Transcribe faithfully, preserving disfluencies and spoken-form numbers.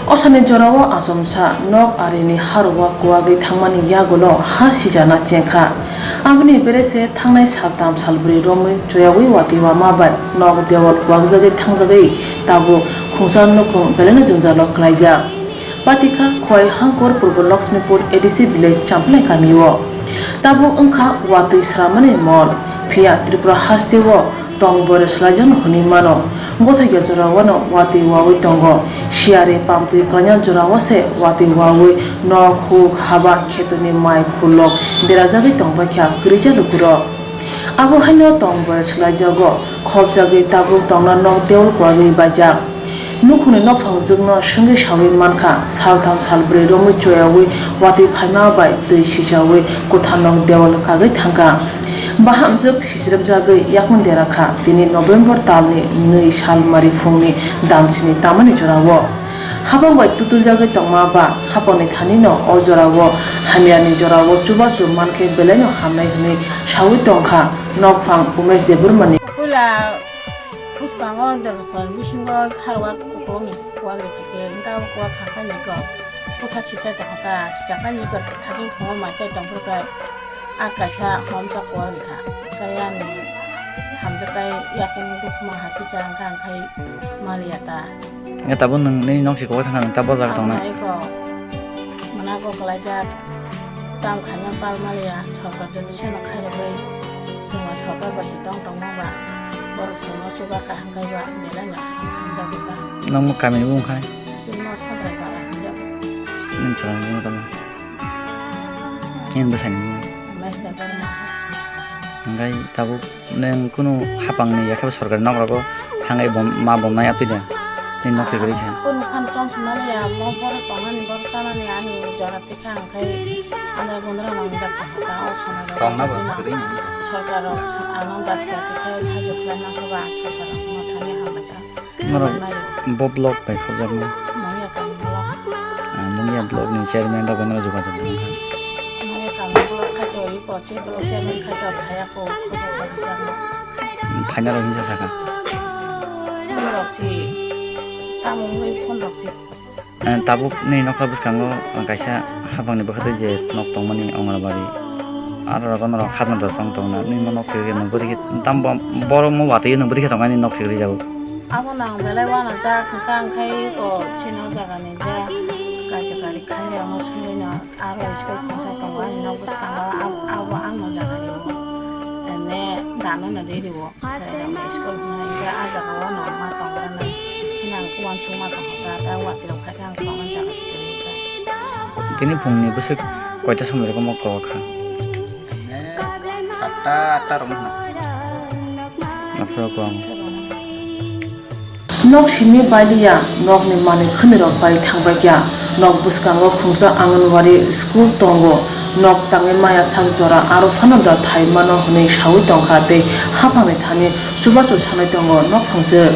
Osani jorao achomsa nok arini harwa kuwagwi thangmani yagulo ha sijana chengkha. Aboni bere se thangnai saltham salbrwi romwi choyawi watwi wama bai nok dewal kuwakjagwi thangjagwi tabuk khungsa nukhung belaino jwngjalo klaijak. Patikha Khowai Hangkor Purbo Lakshmipur A D C village Champlai kamio. Tabuk wngkha watwi sramani mol, phiya Tripura hasteo tong boyar swlaijakno hwnwi mano. Gothoya jorao no watwi wawi tongo. Siyari pamtwi klaina jorao se watwi wawi nok huk haba khetoni mai khulok berajagwi tongbaikha kwrwija lukurok. Abo haino tong boyar swlaijago, khopjagwi tabuk tongna nok dewal kuwagwi baijak. Nukhungni nokphang jwkno swngwi sawi mankha, saltham salbrwi romwi choyawi watwi phaima bai twi sichawi kwthar nok dewal kagwi thangkha. Bahamjwk sisrapjagwi yakung dera kha tini November talni nwi salmari phungni damchini tamani jorao. Hapang bai tutuljagwi tongma ba hapangni thanino o jorao hamyani jorao chubachu mankhe belaino hamnai hwnwi sawi tongkha nokphang Umesh Debbarmani. Puila bwskango dorkar bisingo harwa kukwrwngni kuwak rikha khe wngkha, o kuwak kha khe nai kok kotha sichai tongkha, sichakha nai kok thajin phungo mai chai tongphuru khe. A kaisa hamjak kuwar wngkha, tei ani hamjakkai yakung bukhuma hai kisa wngkha, wngkhai maliya ta. Wngkha tabuk nwng nini nok si kuwai thangkha, nwng tabuk jaga tongnai? Ang eko manago kwlaijak, tam khaina pal maliya, sorkar jodi seno khairogwi, chwngno sorkar bai se tong tongma ba, borok chwngno chuba kaham kaiba, belai no hamjak wngkha. Nwng bo kamini bo wngkhai? Chwngno Sabrai bara hamjak. Nwng chwraini wngkha. Nini bwsani bumung? Hwnkhe tabuk nwng kunu hapangni yakhe bo sorkari nok rogo thangwi bom-, ma bomnai atwi de? Nini nok kwrwi khe? Kunu khan chong sinani ya, mo borok tongmani, borok chanani ani jora tikha hwnkhe ano bondra nang jak kaham ta o sana rok. Tongna bo kwrwi ni. Sorkar rok ano dakta tikha sajwk khlai nang kha ba sorkar rok no thani hambai kha. Norok bo block bai khobjakma? Manya Kami block. Ah, Manya block ni chairman rok bai norok jogajog wngkha. Manya Kami block khato, i pochi block chairman khato, phaya ko, khobor khajakma. Phaina rok hinsa sakha. Phone rok si, tamo wngwi phone rok si. Eh, tabuk ni nokha bwskango, ah, kaisa hapangni bwkha twi je nok tongmani Ongrabari. Aro rogo norok khajna da tong tongna, nini mo nok khe nwng bwrwi khe tam bo-, borok mo watwi nwng bwrwi khe tongmani nok khe rwi jago. Abo nang belai uanajak, hwnkhe ang khai o chini o jaga ni je kaisa gari khai rok no songwi no aro school khungsa tongo ani nok bwskango, ab-, abo ang no jaga rio. Ene dano no ri rio. Khe rok no school hwnwi khe ah jaga o no ma tong mani. Hwnwi ang uansukma tong kha, ta watwi rok khai khe ang tongna jaga se kwrwi kha. Tini phungni bwswk koita somoi rok omo kok kha? Satta atta rok wngkha. Aphuru kong. Nok simi bailiya, nokni manwi khwnwi rok bai thangbaikya. Nok bwskango khungsa Anganwadi school tongo. Nok tangwi maya sak jora aro phano da thai mano hwnwi sawi tongkha tei haphangni thani chubachu sanwi tongo nok phangchwk.